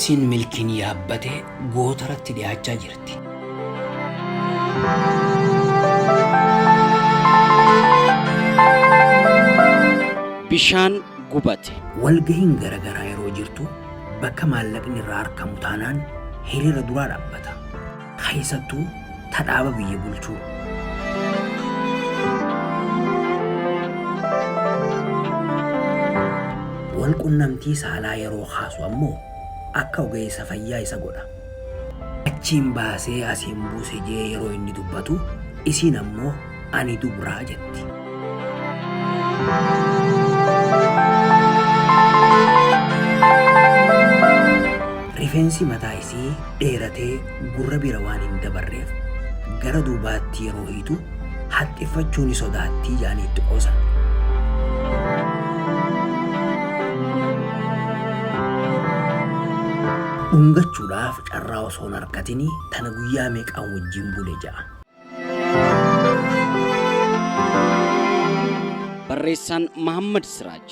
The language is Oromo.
Taaksiin Milkiin yaabbate gootaratti dhiyaachaa jirti. Bishaan gubate. Walgahiin garagaraa yeroo jirtu bakka maallaqni irraa arkamu taanaan hiriira duraa dhaabbata. Keessattuu ta dhaaba biyya bulchuu. Wal qunnamtii saalaa yeroo kaasu ammoo akka ogeessa fayyaa isa godha. Achiin baasee asiin buuse jee yeroo inni dubbatu isiin ammoo ani dubraa jetti. Rifeensi mataa isii dheeratee gurra bira waan hin dabarreef gara duubaatti yeroo hiitu haxxiffachuu ni sodaattii jedhanii itti qoosan. Dhungachuudhaaf carraa osoo hin argatini tana guyyaa meeqaan wajjin bule ja'a. Barreessaan Mahammad Siraaj.